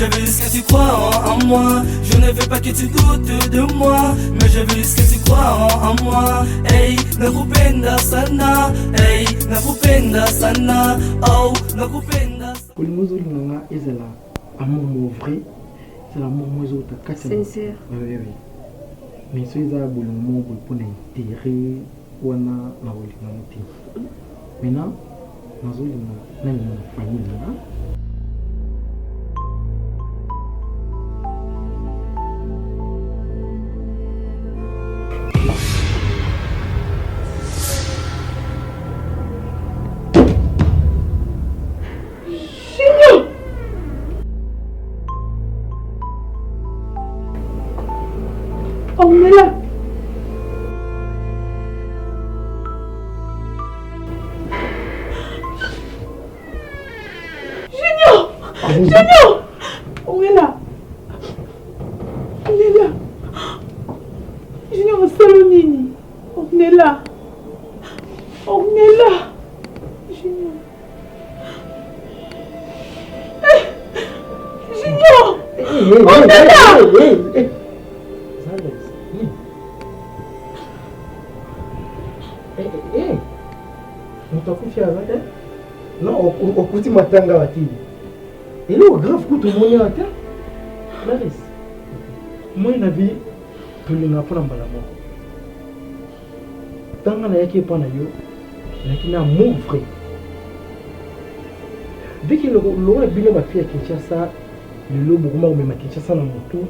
je veux juste que tu crois en moi. Je ne veux pas que tu doutes de moi, mais je veux juste que tu crois en moi. Hey, nakupenda sana, hey, nakupenda sana, oh, nakupenda. Bolingo ozolinga nga ezala amour moko vrai, ezala amour moko ezowuta kati ya Sincère. Oui, oui. Mais soki eza bolingo moko boye mpona intérêt wana na kolinga yango te. Maintenant nazolinga nalinga na famille na nga. Junior! Ornella! Junior! Junior! Ornella! Ornella! Junior osala nini? Ornella! Ornella! Junior! Junior! Ornella! Moto akufi aza te? Non, okuti matanga awa te. Eloko grave kutu omoni awa te. Clarisse, moi na vie tolingaka mpo na mbala moko. Tanga nayaki epa na yo, nayaki na amour vrai. Vu que lokola bino ba fille ya Kinshasa lelo bokoma komema Kinshasa na motu,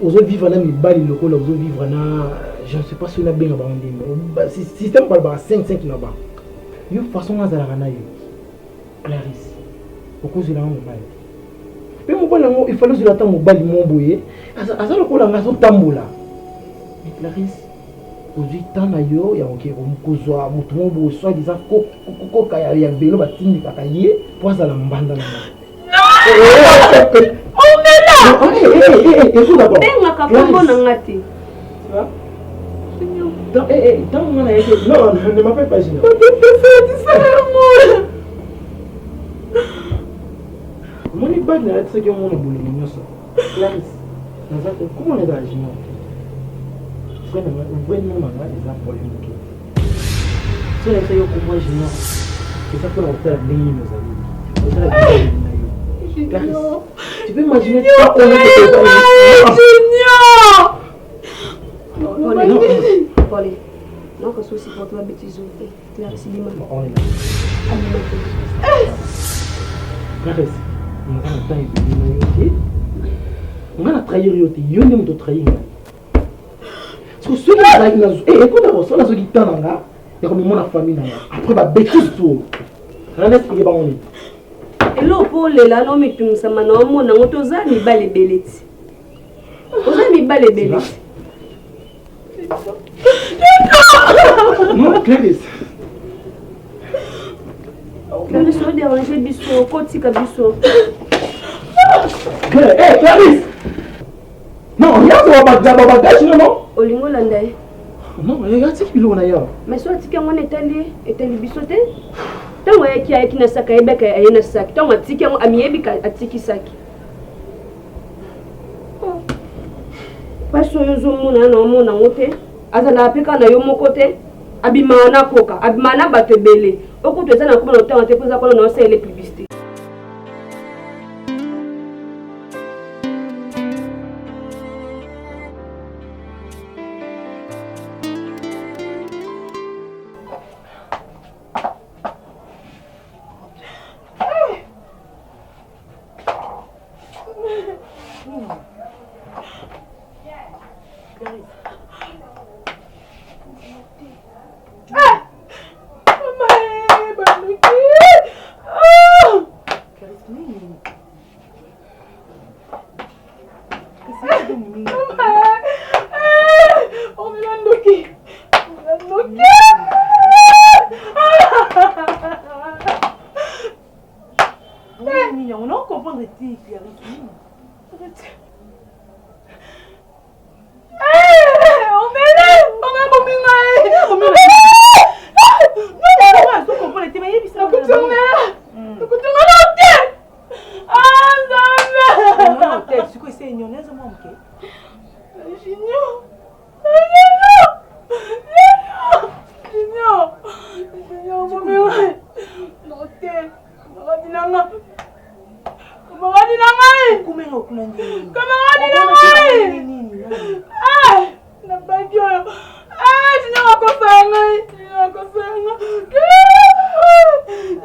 ozo vivre na mibali lokola ozo vivre na je ne sais pas soki nabenga bango ndenge système balobaka 5 5 na bango. Yo façon nga azalaka na yo Clarisse, okozwela nga mobali mpe mobali yango il fallait ozwela ata mobali mo boye aza lokola nga azotambola. Mais Clarisse, ozwi temps na yo ya koke kozwa moto moko boye soit disant koka ya velo batindikaka ye mpo azala mbanda na nga. Bengaka kombo na nga te. Ntango nga nayaki, non, ne m'appelle pas Junior. Omoni bag nalatisaki yo mona bolingo nyonso. Clarisse, naza komona ezala Junior te. Vrai na nga, vrai nom na nga eza Paulin Mokete. Soki nayebisaki yo kombo ya Junior, eza mpona kotala ndenge nini ozali. Kotala bizaleli na yo. Clarisse, tu peux imaginer toi on est Junior! Paulin, non, que souci pour toi, bêtise ou te. Clarisse, bima. On est là. Abima te. Clarisse, naza na temps ebele na yo te. Nga na trahir yo te, yo nde moto otrahir ngai. Parce que soki nazalaki na eh, écoute d'abord, soki nazwaki temps na nga ya komemona famille na nga après ba bêtise tout nga na expliquer bango nini. Eloko mpo olela na omitungisama na omona yango te, oza mibali ebele ti. Oza mibali ebele ti. Non, Clarisse. Clarisse, oderange biso, okotika biso. Hey, Clarisse! Non, regarde, ba bagage non, non? Olingi olanda ye? Non, atiki biloko na ye awa. Mais so atiki yango wana etali ye, etali biso te. Ntango ayaki, ayaki na saki, ayebaki aye na saki. Ntango atiki yango, amiyebi ka atiki saki. Mpasi oyo ozomona na omona yango te, azalaka mpe kaka na yo moko te, abimaka na koka, abimaka na bato ebele. Okutu eza na nkoma na otanga te mpo eza kuna na osalele publicité. Ok. Junior! Junior! Junior! Junior, obomi ngai! Note! Camarade na nga! Camarade na ngai! Camarade na ngai! Ah! Na banki oyo! Ah! Junior akosala ngai! Junior akosala ngai!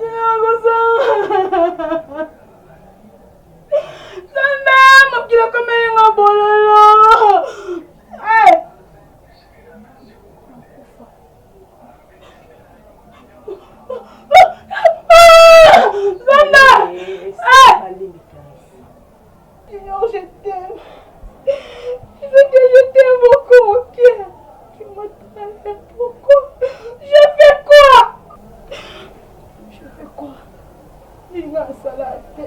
Junior akosala ngai! Nzambe, mokili ekomeli nga bololo. Eh! Nzambe! Eh! Junior, je t'aime. Tu sais que je t'aime beaucoup, ok? Tu m'as trahi. Pourquoi? Je fais quoi? Je fais quoi? Nini nga nasalaka te?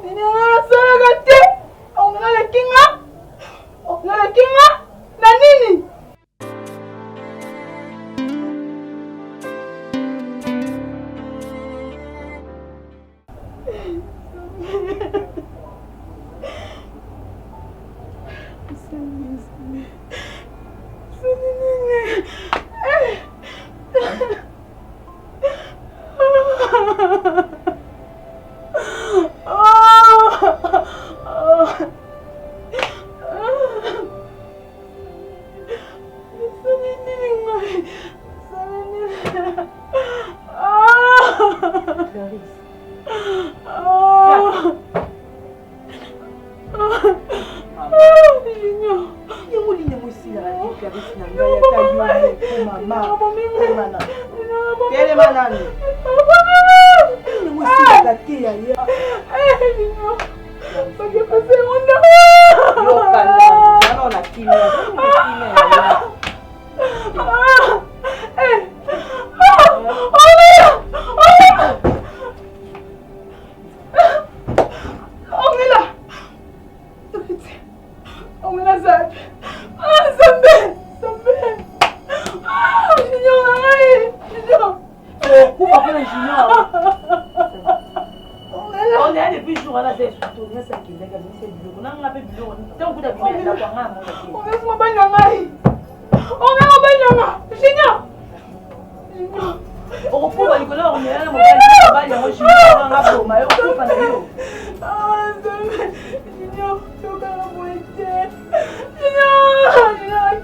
Nini nga nasalaka te? Ongalaki nga? Ongalaki nga na nini? Telema nanu. Yango esilaka te yaya. Yoka nanu, zala na kimia, zala na kimia yaya. Ongela! Ongela zapi! Ah, Nzambe! Nzambe! Ah, Junior na ngai! Junior! Okufa mpo na Junior. On est depuis jour wana aza esuto nyonso akendaki azongisa biloko na nga mpe biloko ntango kuta bima ya ndako anga amona te. Ongela mobali na ngai! Ongela mobali na nga! Junior! Junior! Okokufa likolo ya komela na mobali mobali yango Junior nga boma yo okufa na yo. Ah, Nzambe! Junior, yokaka boye te! Junior!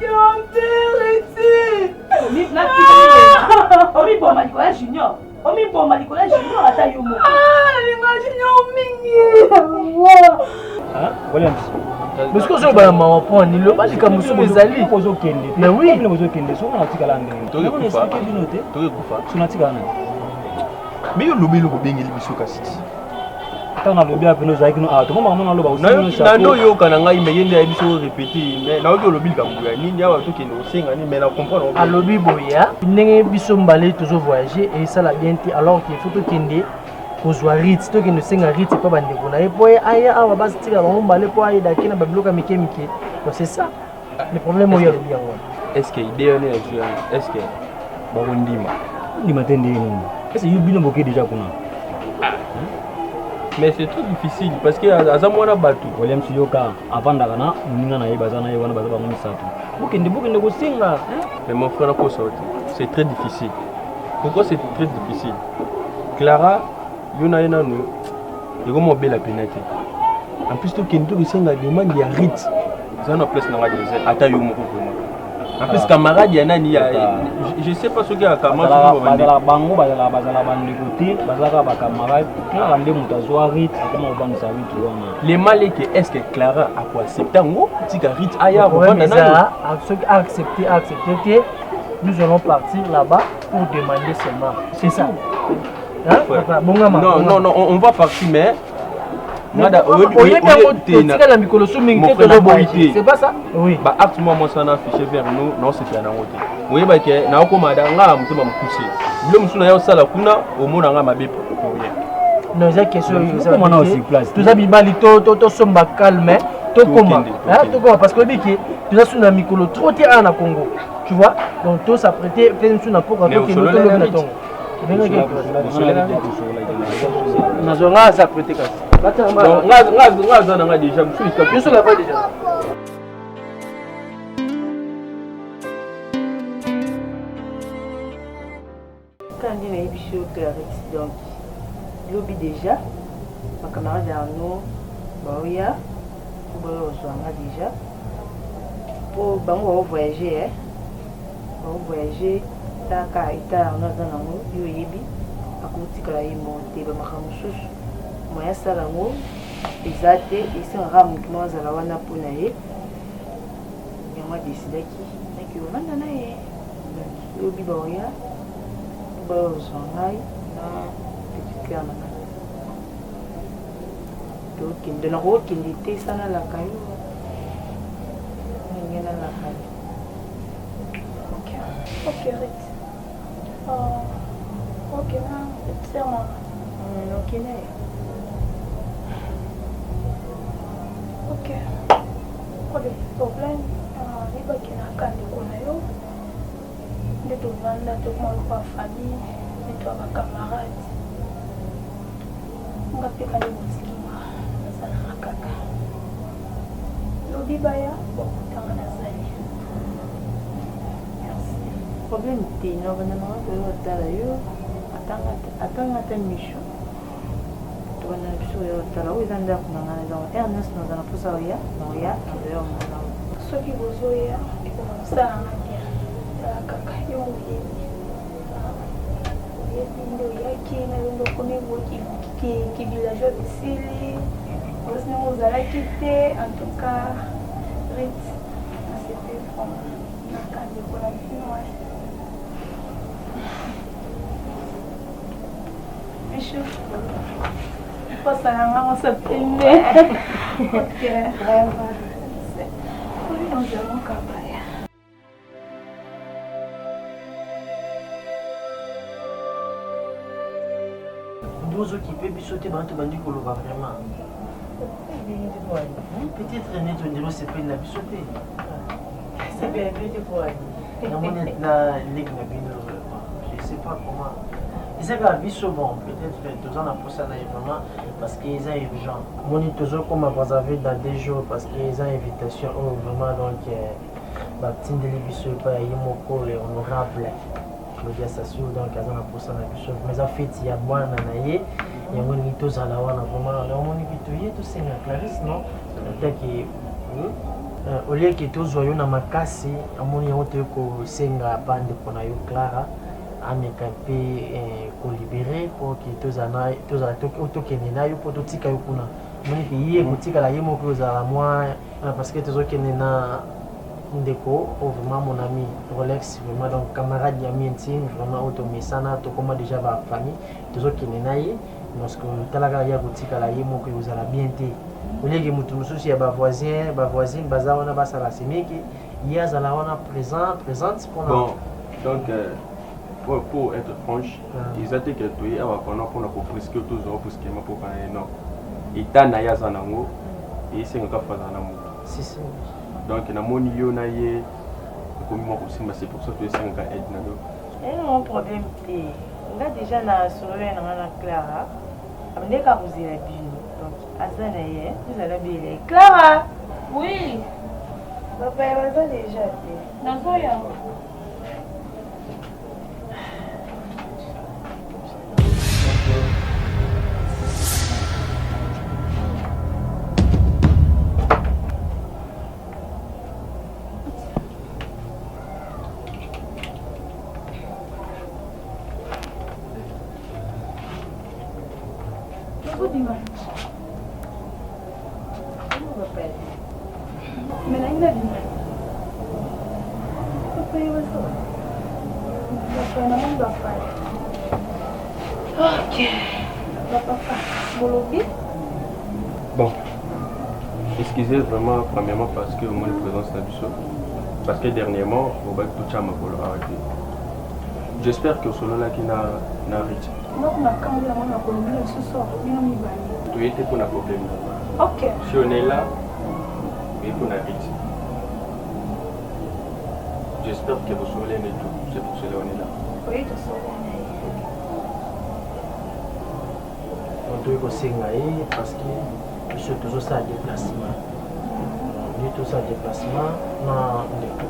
Junior, akende ici! Omiboma likolo ya Junior. Omiboma likolo ya Junior ata yo moko. Ah, nalinga Junior mingi! Williams. Mais soki ozoloba na mawa mpo ani loba likambo mosusu ezali ozokende Mais oui. bino bozokende soki natikala ndenge Toke kufa. explique bino te Toke kufa. so natikala nani Mais yo lobi eloko obengeli biso kasi ti. ntango nalobi awa pene ozalaki no awa tokomaka mona aloba Nayoki nando oyoka na ngai mais ye nde ayebi so répéter mais nayoki olobi likambo ya nini awa tokende kosenga nini mais na comprendre. Alobi boye ndenge biso mbale tozo voyager esala bien te alors qu'il faut tokende kozwa rite, tokende kosenga rite epa bandeko na ye mpo ye aya awa batika bango mbale mpo ayedaki na babiloko ya mike mike. Donc c'est ça le problème oyo alobi yango wana. Est-ce que idée wana ezwi yango est-ce que bakondima? Ndima te ndenge nini? Est-ce que yo bino boke déjà kuna? Mais c'est trop difficile parce que aza mwana bato. Williams yoka avandaka na moninga na ye baza na ye wana baza bango misato. Bokende bokende kosenga. Mais mon frère nakosa yo te. C'est très difficile. Pourquoi c'est très difficile? Clara yo na ye nanu ekoma obela pena te. En plus tokende tokosenga demande ya rite. Eza na place na nga désert ata yo moko vraiment. En plus camarade ya nani ya je sais pas soki ya camarade soki babandeko. Bazalaka bango bazalaka bazalaka bandeko te, bazalaka ba camarade. Clara nde moto azwa rite akoma kovandisa rite wana. Le mal est que est-ce que Clara ako accepter yango tika rite aya Problème kovanda nanu? eza soki accepter accepter te, nous allons partir là-bas pour demander seulement. C'est ça. Hein, Ouais. papa, bongama. Non, bongama. non, non, on va partir, mais. Nada, oyebi yango totikala mikolo so mingi te tozoboyi te. C'est pas ça? Oui. Ba acte moi moi ça na affiché vers nous, non c'est pas nango te. Oyeba ke na okoma da nga motema mokuse. Bilo mosusu na yo sala kuna omona nga mabe pour rien. Non, eza question oyo eza Okoma na te. sur place. Toza mibali tosomba calme tokoma Tokende, Hein, tokende. tokoma parce que oyebi ke toza su na mikolo trop te awa na Congo. Tu vois? Donc tos'apprêter mpe mosusu na pokwa Mais tokende osolola tolobi na na rite. ntongo. Osolola Nazwa nga aza prêté kasi. Nga aza na nga déjà mosusu likapi. Yo soki déjà. Kaka nde nayebisi yo Clarisse donc lobi dejà ba camarade ya Arnaud baoya po baya kozwa nga dejà po bango bao voyager eh bao voyager tala kaka etat Arnaud aza nango yo oyebi akotikala ye moko te ba makambo mosusu moyen asala yango eza te esengaka kaka moto moko azala wana po na ye yango adecidaki nake ovanda na ye donc lobi baoya po baya kozwa ngai na petit cœur na ngai tokende nakokende te sa nalaka yo ndenge nalaka yo. Ok, ok Ruth. Oh, ok na petite sœur na nga. Ok na ye. Ok, pas de problème. Yebaki naka ndeko na yo nde tovanda tokoma lokola famille nde toya ba camarade nga mpe kande botiki nga naza nanga kaka lobi baya bakutanga nazali merci. Problème te nabanda nanga koya kotala yo ata nga ata michou tobanda na biso koya kotala oyo eza ndako na nga naza heure nyonso naza na mposa oya naoya nazoya komona yo. Soki bozoya ekoma kosala nga bien tala kaka yo moyebi oyebi nde oyaki na yo nde okomi boye ki villageois esili ozi ndenge ozalaki te en tout cas Ruth nasepeli vraiment naka ndeko na bino. Michou posa na nga mwasi pembe. Ok, vraiment. Oui, nous avons kabaya. Bozokipe biso te bantu bandi koloba vraiment. Peut-être neti ondire osepeli na biso te. Namoni na leki na bino je sais pas comment eza kaka biso bon peut-être toza na posa na ye vraiment parce que eza urgent. Moni tozokoma Brazzaville dans 2 jours parce que eza invitation oyo vraiment donc batindeli biso epai ya ye moko le honorable Claudia Sassou donc aza na posa na biso mais eza feti ya bwana na ye yango elingi tozala wana vraiment namoni toye tosenga Clarisse non ataki au lieu que tozwa yo na makasi amoni yango toye kosenga pa ndeko na yo Clara ameka mpe kolibere mpo ke tozala tokende na yo mpo totika yo kuna omoni ke ye kotikala ye moko ozala mwa parce que tozokende na ndeko oyo vraiment mon ami Rolex vraiment donc camarade ya mi intime vraiment oyo tomesana tokoma déjà ba famille tozokende na ye parce que talaka ya kotikala ye moko ekozala bien te olieke moto mosusu ya bavoisin bavoisine baza wana basala semeki ye azala wana présent présente mpona Bon, donc pour être franche, eza te ke toye awa mpona mpona kopresque tozwa brusquement mpo kana ye non état na ye aza nango esengaka fo azala na moto. Si, si. Donc namoni yo na ye ekomi mwa kosimba, c'est pour ça toesengaka aide na yo. Non problème te nga déjà na solo ya nanga na Clara abandeki kaka kozela bino donc aza na ye ezala bele Clara. Oui. Bapaya baza déjà te. Nazoya. Nazobima. Mais nalingi nabima. Bapaya baza. Bapaya namoni bapaya. Ok. Bapapa, bolobi? Bon, excusez vraiment premièrement parce que omoni présence na biso parce que dernièrement obaki totya makolo awa te. J'espère que osololaki na Rich. Moko makambo na mwana makolo bino lisusu bino mibale. Toye te mpona problème. Ok. Si on est là, toye mpona Rich. J'espère que bosololi et tout, c'est pour cela on est là. Oye tosolola na ye. toyei kosenga ye parce que biso tozosala déplacement nde tosala déplacement na ndeko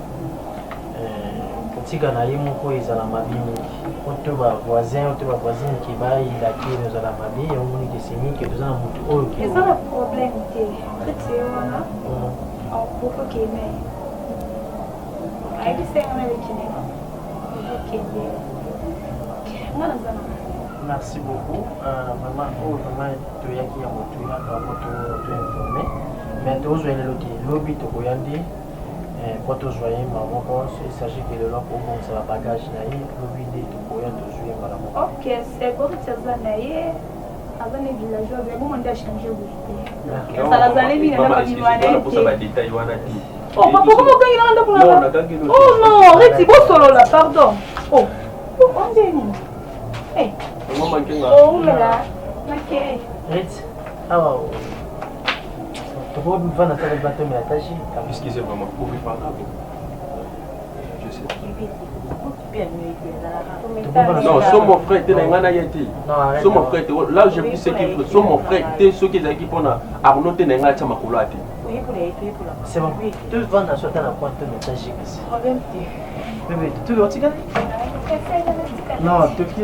kotika na ye moko ezala mabe mingi po to bavoisin to bavoisine ke bayindaki ezala mabe yango moni ke semi ke toza na motu oyo ke eza na problème te kati ye wana okokende ayebisa ye wana lekende okokende nga naza na Merci beaucoup. Euh, vraiment, oh, vraiment, toyaki ya motuya bango toinforme mais tozwa lelo te lobi tokoya nde mpo tozwa ye mbala moko il s'agit que lelo akobongisa babagage na ye lobi nde tokoya tozwi ye mbala moko. Ok, c'est bon, aza na ye aza na villageois mais bongo nde achange boye te azalazali mingi na babima na ye te. Badetail wana te. Oh, papa, comment okangi nanga ndako na nga? Oh non, Reti, bosolola, pardon. Oh, onde nini? Eh. Oh, là, ok. Reti, awa tokovanda saka batomela tashi. Excusez vraiment, pouvez parler avec Je sais. Non, so mon frère te na ngai na ye te. So mon frère te. Là je sais que so mon frère te soki ezalaki mpona Arnaud te na ngai atia makolo ate. C'est bon. Tovanda so ata na coin tomela tashi kasi. Bébé, tu otikali? Non, toki.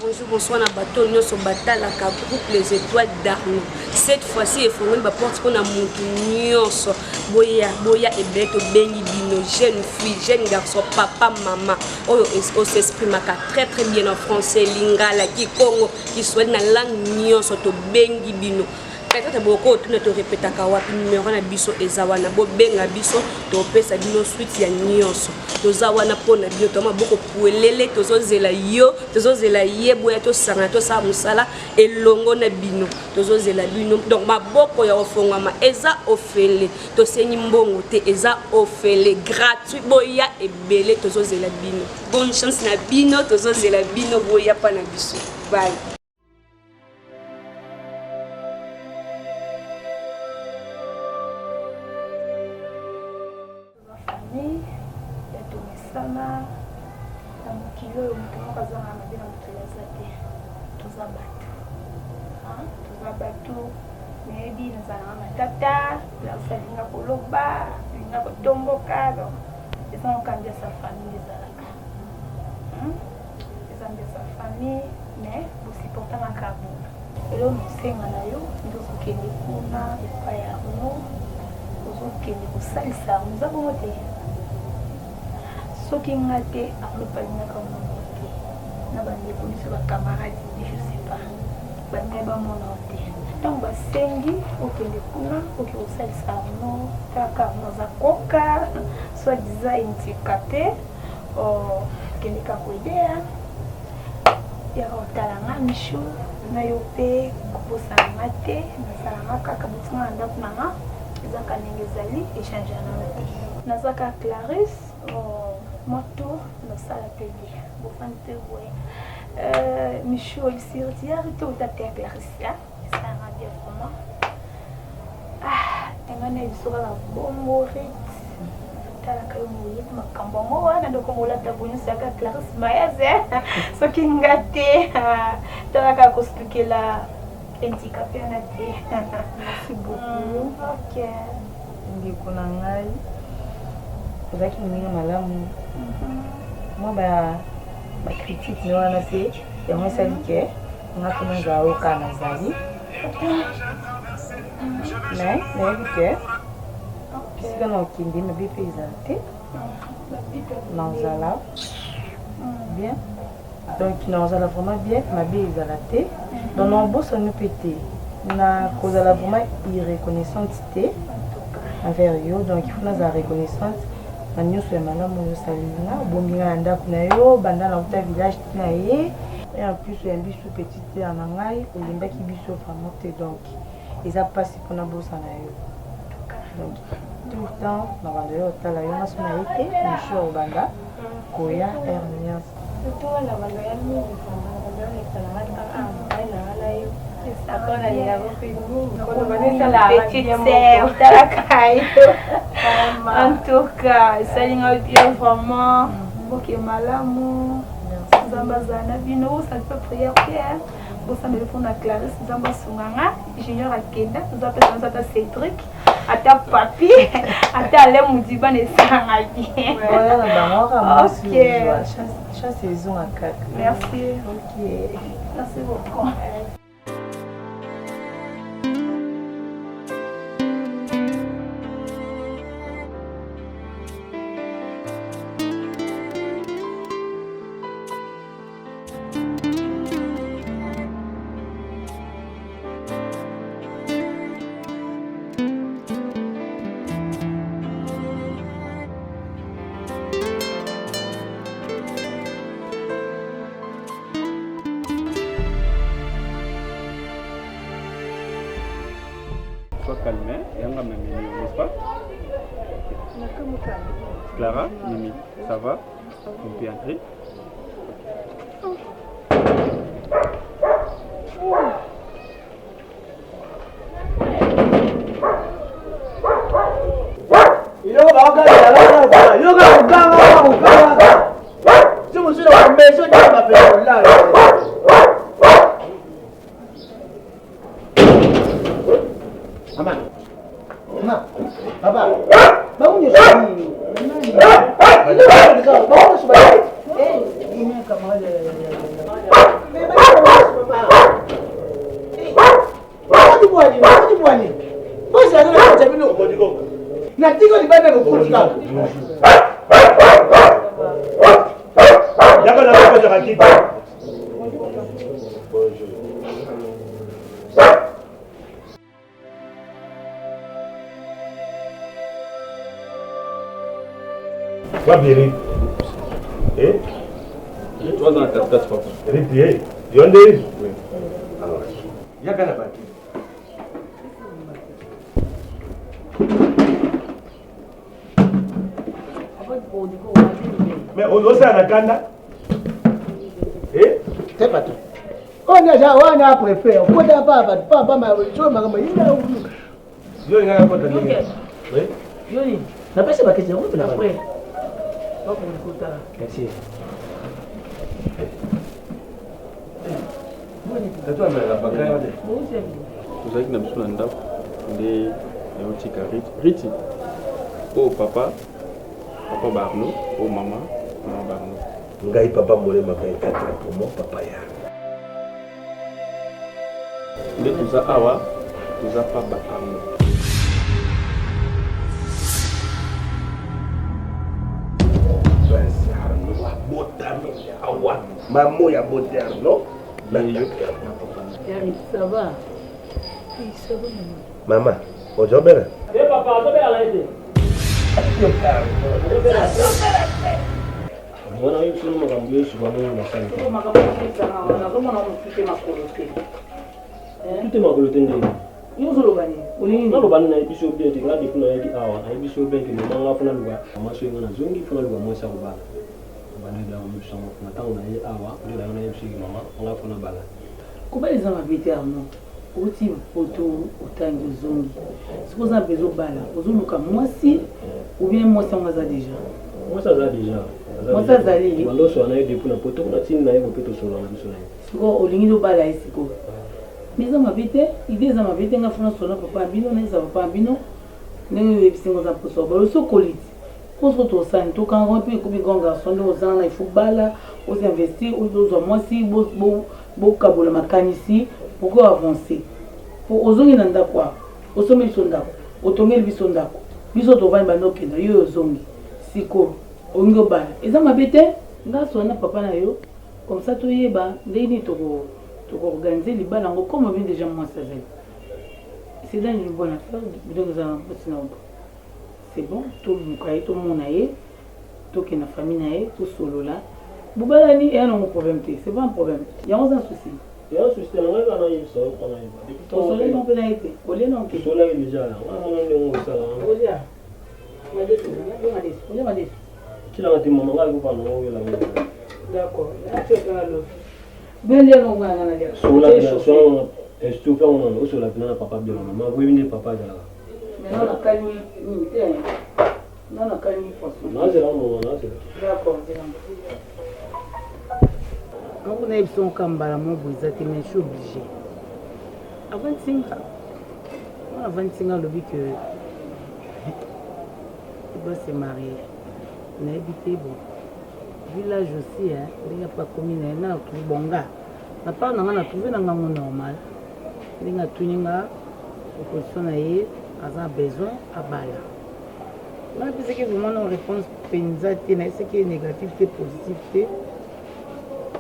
Bonjour, bonsoir na bato nyonso batalaka groupe Les Étoiles d'Arnaud. Cette fois-ci, efongoli ba porte mpona mutu nyonso. Boya, boya ebele tobengi bino jeune fille, jeune garçon, papa, mama oyo os'exprimaka très très bien en français, lingala, kikongo, kiswahili na langue nyonso tobengi bino. Peut-être boko tuna to repetaka wapi numéro na biso eza wana bobenga biso topesa bino suite ya nyonso. Toza wana mpo na bino to maboko puelele tozozela yo tozozela ye boya tosangana tosala mosala elongo na bino tozozela bino donc maboko ya kofongwama eza ofele tosengi mbongo te eza ofele gratuit boya ebele tozozela bino bonne chance na bino tozozela bino boya mpa na biso bye. Famille ya tomesana na mokili oyo moto moko azanga mabe na mokili aza te toza bato toza bato nayebi nazalaka matata alinga koloba alinga kotomboka donc eza mokambi ya sa famille ezalaka eza nde sa famille mais bosupportanga kaka bongo eloko nakosenga na yo nde ozokende kuna epai ya Arnaud ozokende kosalisa Arnaud eza bongo te soki nga te Arnaud mpe alingaka mona yo te na bandeko nyonso bacamarade ne je sais pas balingaki bamona yo te ntango basengi okende kuna oke kosalisa Arnaud kaka Arnaud aza koka soit disant handicapé Oh, kende kaka koedea yaka kotala nga michou na yo mpe kobosana nga te nazala nga kaka botinga na ndako na nga eza ka ndenge ezali echange na yo te naza kaka clarisse oh, mwa tour nasala mpe bien bofandi mpe boye euh, michou oyebisi yari to ota te ya clarisse esalanga bien vraiment ah enga na biso kaka bongo rit talaka yo moyebi makambo yango wana ndoko molata bonyonso yaka clarisse mayeze soki nga te talaka kosukela handicapé wana te. Merci beaucoup. Ok. Ndeko na ngai ozalaki moninga malamu mwa ba bacritique ne wana te yango esali ke nga mpe nazala oyo kaka nazali mais nayebi ke esika na okende mabe mpe ezala te nazala bien donc nazala vraiment bien mabe ezala te donc nabosani mpe te nakozala vraiment irreconnaissante te envers yo donc il faut nazala reconnaissante na nyonso ya malamu oyo osali nga obombi nga na ndako na yo banda nauta village ti na ye et en plus oyambi biso petite sœur na ngai olembaki biso vraiment te donc eza mpasi mpona bosana yo donc tout le temps na banda yo otala yo nga so na ye te micho obanda koya heure nyonso. Surtout nga na banda ya mingi vraiment na banda olekisa na nga temps awa mobali na nga na yo ako nalingako mpe mingi Petite sœur talaka yo en tout cas esali nga bien vraiment boke malamu nzambe azala na bino osali mpe prière te. Bosambela mpona Clarisse, Nzambe asunga nga. Junior akenda, Nzambe apesa biso ata Cédric, ata Papi, ata Alain Mudiba na esanga bien. Oya na bango kaka mwasi Ok. ozwa chance chance ezonga kaka. Merci. Ok. Merci beaucoup. Sois calme, hein? Yanga Mamimi, n'est-ce pas Clara, Mimi, ça va On peut entrer Eloko bakoganga yoka koganga koganga so mosusu na bameso nde bapela kolala. Mama, mama, papa, bango nyonso nini? Bango nyonso ba natiki libanda lokuti kaka. Yaka na kopesaka kiti. Wapi Eric? Eh? Tu vas dans la 4 papa. Eric, eh? Yo nde Eric? Oui. Alors, yaka na baki. Mais ozosala na kanda? Eh? Te bato oyo nde aza wana préfet okota pa bato pa pa so makambo yinda. Yo olingaka kota ndenge? Oui. Yo nini? Napesa bakesi yango mpe na Après. Bakokotala. Merci. Tatu amelaka bakaya te. Tozalaki na biso na ndako nde nayotika Riti. Riti, oyo papa, papa Barno, oyo mama, mama Barno. Ngai papa Molema 24 pour moi papa ya. Nde toza awa, toza pa ba Arno. Prince Arnaud abotami awa. Mamo ya bote Arnaud na tata ya bote. Eric, ça va? Oui, ça va, maman. Mama, ozobela? Eh papa, azobela na ye te. Wana oyebi solo makambo yesu bango nasali. Makambo osala nazomona motu te makolo te. Tute makolo te ndenge. Yo ozoloba nini? Olingi nini? Naloba nini? Nayebi so bien te. Nga depuis nayaki awa, nayebi so bien ke mama nga fona luka mama soki nga nazongi fona luka mwasi ya kobala. Banda yebela koyebisa ngo na ntango na ye awa nde nayo nayebi soki mama nga fona bala. Kobala eza mabe te Arnaud. Outi poto otangi ozongi. Soki oza na besoin obala, ozoluka mwasi ou bien mwasi yango aza dejà? Mwasi aza dejà. Mwasi azali. Banda osola na ye depuis na poto kuna tini na ye bope tosolola na biso na ye. Sikoyo olingi obala ye sikoyo. Mais eza mabe te, idée eza mabe te. Nga funa solo na papa na bino, nayebisa papa na bino ndenge oyebisi nga oza mposa obala osi okoli ti. Po soki tosani tokanga mpe ekomi grand garçon nde oza wana, il faut bala, osinvestir, ozwa mwasi, bokabola makanisi pour que avancer. Po ozongi na ndako awa, osombi biso ndako, otongeli biso ndako, biso tovandi banda okenda, yo ozongi sikoyo olingi obala, eza mabe te. Nga solo na papa na yo comme ça toyeba ndenge nini toko toko organiser libala yango comme obi déjà mwasi azali. C'est dans une bonne affaire, donc eza na mwasi na yo. C'est bon, toluka ye, tomona ye, tokende na famille na ye, tosolola. Bobalani eya nango problème te, c'est pas un problème. Yango oza na souci? Ya souci te na ngai kaka nayebisa yo mpo nayeba. Depuis ntango Osololi mpe na ye te, olie nango te. Tosolaki deja, nga mona ndenge osala. Olia madesu, madesu, olia madesu. Tilanga te mama, ngai kopa na ngo oyela ngo. D'accord, natia mpe na loso. Bien lia nango nga na lia. Sola pena, sola estofe yango nano, osola pena na papa bien na mama, oyebi nde papa azalaka. Maintenant nakani nini te? Non, nakani poisson. Nazela mama, nazela. D'accord, zela. Moko nayebisa ngo kaka mbala moko boye eza te mais je suis obligé. Avandisi nga. Mwana avandisi nga alobi que il doit se marier. Nayebi te bon. Vu l'âge aussi hein, ndenge mpe akomi na ye nga na trouve bon nga na part na nga na trouve na nga ngo normal. Ndenge atuni nga proposition na ye aza na besoin abala. Nga napesaki vraiment na réponse mpenza te, nayebisaki ye négatif te positif te.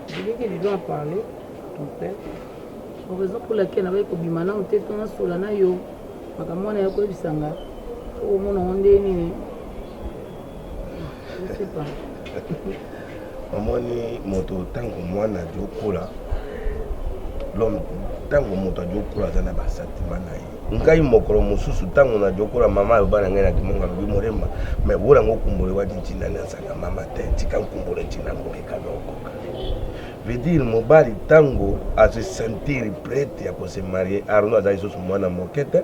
Je dis que je dois en parler à ton père. Bon, raison pour laquelle nabaki kobima nano te to nasola na yo makambo wana ya koyebisa nga okomona yango nde nini je sais pas. Omoni moto ntango mwana adi okola l'homme ntango moto adi okola aza na basantima na ye ngai mokolo mosusu ntango nadi okola mama aloba na ngai na kimongo alobi morema me wola ngo kumbole wadi ntina nasanga mama te tika nkumbole ntina ngokeka na okoka veut dire mobali ntango ase sentir prete ya kose marier arno aza lisusu mwana moke te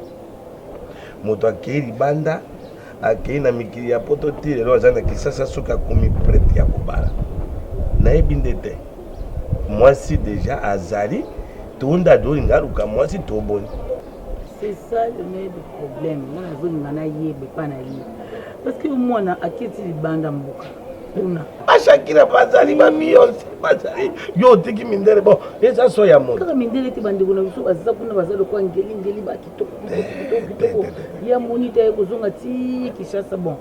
moto akei libanda akei na mikili ya poto ti lelo aza na kisasa soki akomi prete ya kobala nayebi nde te mwasi deja azali to nde azolinga aluka mwasi to boni C'est ça le nez du problème. Nga nazolinga nayeba epa na ye. Parce que mwana aketi libanda mboka kuna. Bashakira bazali ba Beyonce bazali yo otiki mindele bon eza so ya moto. Kaka mindele te bandeko na biso baza kuna baza lokola ngeli ngeli ba kitoko kitoko kitoko. Ye amoni te aye kozonga ti Kinshasa bon.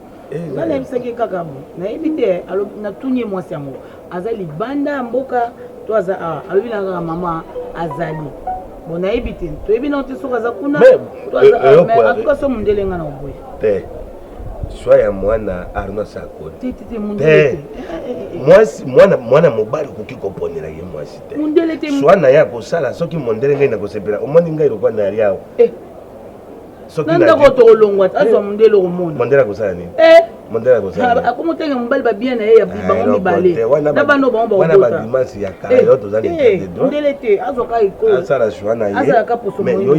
Nga nayebisaki ye kaka bon nayebi te natuni ye mwasi yango aza libanda ya mboka to aza awa alobi na kaka mama azali bon nayebi te toyebi nao te soki aza kuna to aza awa mais en tout cas so mondele nga na oboya te swa ya mwana arno asakoli te te te mondele te mwasi mwana mwana mobali okoki koponela ye mwasi te mondele te swa na ye akosala soki mondele ngai nakosepela omoni ngai lokwa na yawa soki na ndako tokolongwa te azwa mondele okomona mondele akosala nini mondele akosala nini akoma otanga mobali babien na ye ya bango mibale na bana bango wana badimasi ya kala yo toza na état de droit mondele te azwa kaka ekolo asala choix na ye azalaka poso mais yo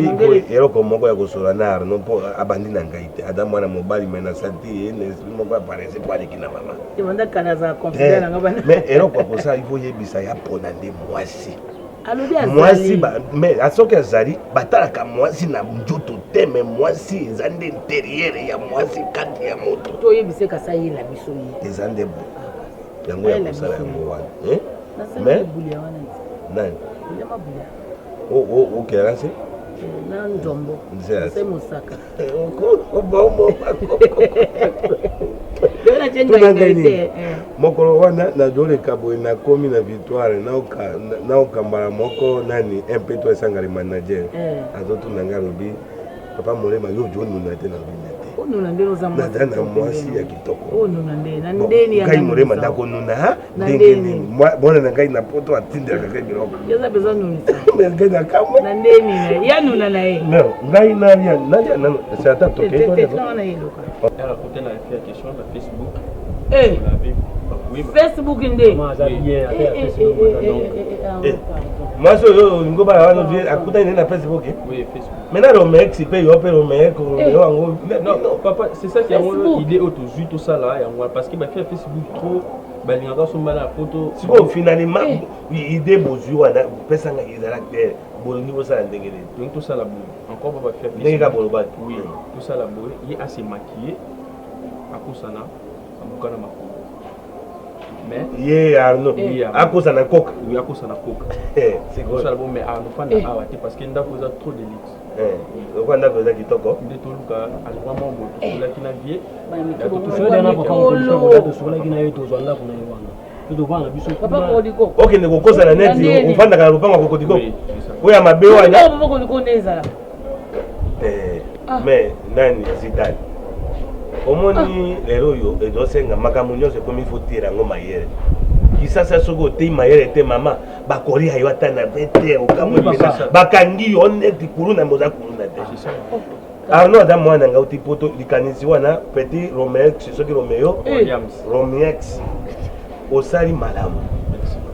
eloko moko ya kosola na Arnaud mpo abandi na ngai te aza mwana mobali mais na santi ye na esprit moko aparese mpo aleki na mama ebanda kala azala confident na nga bana mais eloko ya kosala il faut yebisa ya pona nde mwasi alobi azali mwasi mais soki azali batalaka mwasi na nzoto te mais mwasi eza nde interieur ya mwasi kati ya moto toyebise kasi ayela biso ye eza nde bo yango ya kosala yango wana mais nani okelaka nse na nzombo nse mosaka Mokolo wana nazoleka boye nakomi na victoire naoka mbala moko nani mp to esangale manager azotuna ngai alobi papa molema yo ojonuna te nalobi naza na mwasi ya kitoko ngai molema nakonuna ndenge nini mwana na ngai na poto atindelaka ngai biloko ngai nakamwe ngai nalia nalia nano c'est ata tokei Facebook nde mwasi oyo olingi obala wana akutani nde na Facebook mais na romex mpe yo mpe romex romeo yango non papa c'est ça qui yango idée oyo tozwi tosala yango wana parce que bafia facebook trop balingaka sombana ya poto sikoyo finalement idée bozwi wana pesanga ezala claire bolingi bosala ndenge nini donc tosala boye encore ba bafia ndenge kaka bolobaki oui tosala boye ye ase maquille akosana abukana makolo mais ye Arnaud akosana koka oui akosana koka osala bo mais Arnaud fanda awa te parce que ndako eza trop de luxe lokola ndako eza kitoko nde toluka endroit moko boye tosololaki na vie tosololaki na ye tozwa ndako na ye wana tozovanda biso okende kokosana neti ofandaka na lopango ya kokodiko oyo ya mabe wana mais nani Zidane omoni lelo oyo ezosenga makambo nyonso ekomi fotira yango mayele kisasa soki otei mayele te mama bakolia yo ata na 20 okamwe bakangi yo neti kuluna moza kuluna te Arnaud aza mwana ngai uti poto likanisi wana petit Romex soki Romeo Romex osali malamu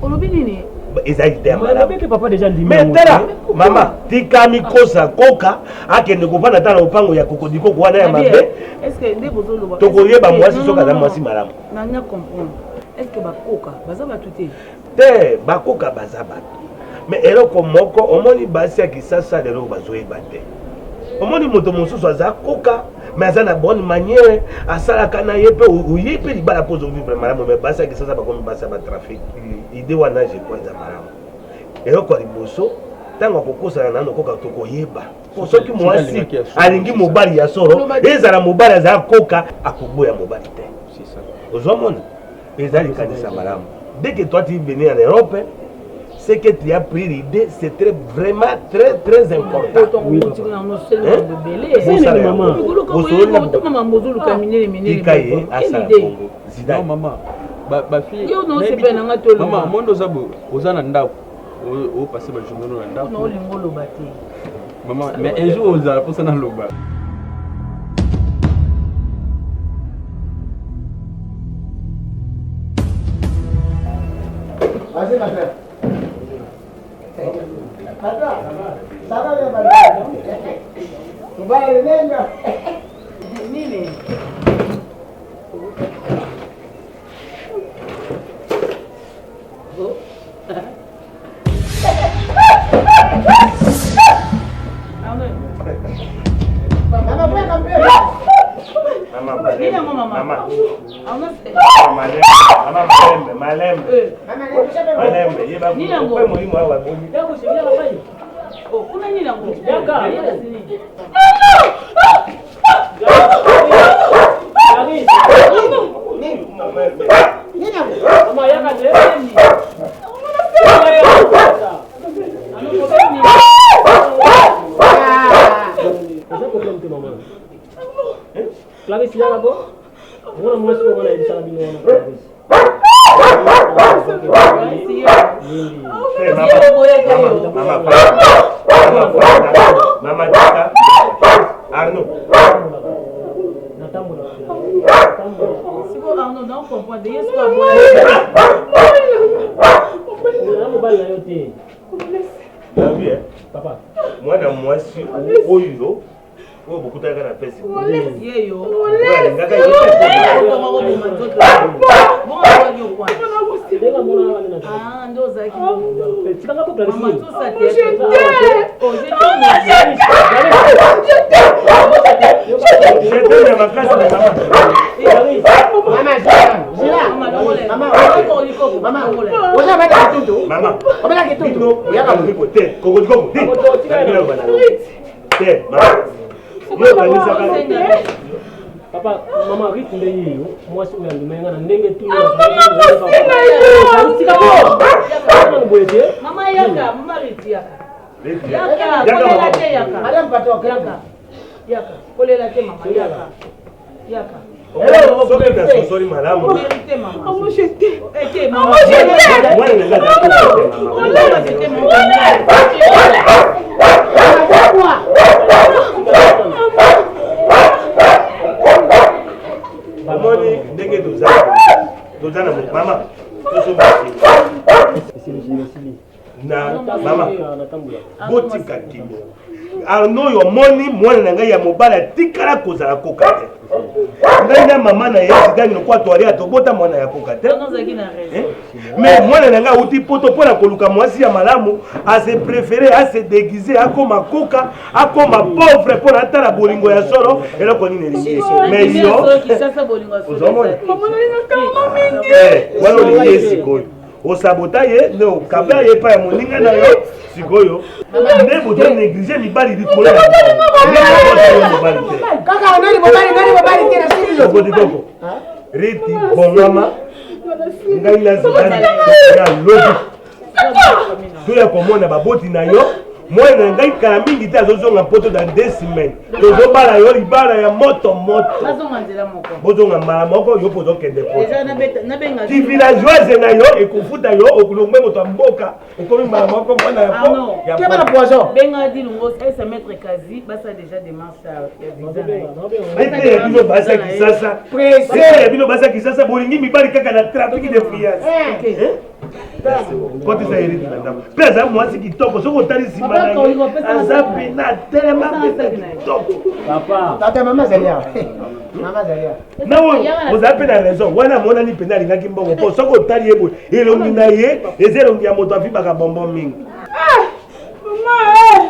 olobi nini eza idée ya malamu papa déjà ndimi mais tala mama tika mikosa koka akende kovanda ata na lopango ya kokodikoko wana ya mabe tokoyeba mwasi soki aza mwasi malamu nanya comprendre est ce que bakoka baza bato te? Te, bakoka baza bato. Mais eloko moko omoni basi ya Kisasa lelo bazoyeba te. Omoni moto mosusu aza koka mais aza na bonne manière, asalaka na ye mpe oye mpe libala mpo ozovivre malamu, mais basi ya Kisasa bakomi basi ya batrafic. Idée wana je crois eza malamu. Eloko ya liboso ntango akokosana nano koka tokoyeba po soki mwasi alingi mobali ya solo, ezala mobali azala koka, akoboya mobali te. Ozomona eza likanisa malamu. Dès que toi tu es venu en Europe, ce que tu as pris l'idée, c'est très, vraiment très très important. Oui, Tika ye asala bongo. Zidane. Maman, ba ba fille. Yo non c'est pas nanga to. Maman, mondo oza bo, oza na ndako. O passer ba journée na ndako. Non, olingo loba te. Maman, mais un jour ozala posa na loba. Vas-y, ma frère. Papa, ça va bien, papa. Mobali lenga. Nini? Clarisse yaka ko mwana mwasi oyo wana ayebisaka bino wana Clarisse. Mama tika Arnaud. Natambola. Siko Arnaud, na comprendre ye siko aboya. Na mobali na yo te. Nabi, eh? Papa. Mwana mwasi oyo oyo bokutanaka na Facebook. Yeyo. Oyo alingaka ye. Ah, nde ozalaki. Tikanga ko Clarisse. Mama tosa te. Oh, je Je t'aime ya makasi na mama. Mama. Bino yaka te kokolikoko te. Te mama. Yo okanisaka Papa, mama Ruth nde ye yo, mwasi oyo andima nga na ndenge tu. Tika ko. Nanu boye te. Mama yaka, mama Ruth yaka. Yaka, kolela te yaka. Madame Pato, Yaka. Yaka, kolela te mama yaka. Yaka. Soki nasosoli malamu. Vérité mama. Eh te mama. Mwana na nga azalaki te mama. Te mama. Omoni ndenge toza toza na mama tosomba na mama botika kimia. Arnaud oyo omoni mwana na ngai ya mobali atikala kozala koka te. Ngai na mama na ye Zidane lokwa toalia tobota mwana ya koka te. Ozalaki na raison. Mais mwana na ngai auti poto mpo na koluka mwasi ya malamu, ase préféré ase déguise akoma koka akoma pauvre mpo na atala bolingo ya solo eloko nini elingi mais yo ozomona wana olingi ye sikoyo osabota ye nde okaba ye epai ya moninga na yo sikoyo nde bozo néglige mibali likolo ya mobali te Kaka nani mobali nani mobali te na sili yo. okotikoko riti bongama ngai na Zidane ya lobi toya komona baboti na yo mwana na ngai kala mingi te azozonga mpoto dans deux semaines tozobala yo libala ya moto moto Bazonga nzela moko. bozonga mbala moko yo mpo ozokende poto Déjà nabeta nabenga. ti villageoise na yo ekofuta yo okolongwe moto ya mboka okomi mbala moko mwana ya po Arnaud. ya Keba na po. poison. Benga Dilungo, esa maître Kazi, basa déjà démarche ya visa na ye. Ete ya bino basi ya Kisasa Pressé. ete ya bino basi ya Kisasa bolingi mibali kaka na trafic d'influence. Eh. Eh? Kotisa Erite na ndako. Mpe aza mwasi kitoko, soki otali nsima na ye, aza pena atelema mpenza kitoko. Papa. Tata, mama azali awa. Mama azali awa. Na oyo ozala mpe na raison wana, amonani mpenza alingaki mbongo, mpo soki otali ye boye, elongi na ye eza elongi ya moto avibaka bonbon mingi. Ah, mama, eh,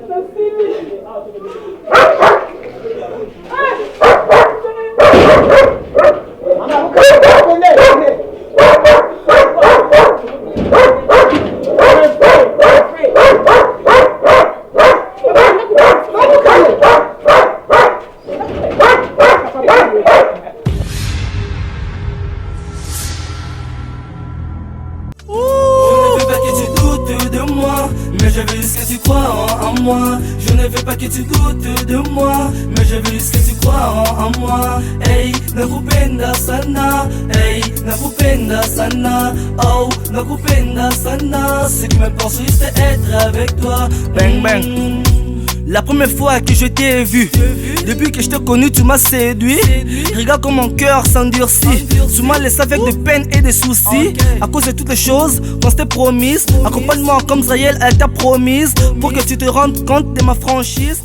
nasili. Je ne veux pas que tu doutes de moi, mais je veux juste que tu crois en moi. Je ne veux pas que tu doutes de moi, mais je veux juste que tu crois en moi. Hey, nakupenda sana, hey, nakupenda sana, oh, nakupenda sana. Ce qui m'importe, c'est juste être avec toi. Bang bang. La première fois que je t'ai vu, depuis que je t'ai connu, tu m'as séduit. Regarde comme mon cœur s'endurcit. Tu m'as laissé avec des peines et des soucis. À cause de toutes les choses qu'on s'était promises. Accompagne-moi comme Israël elle t'a promise. Pour que tu te rendes compte de ma franchise.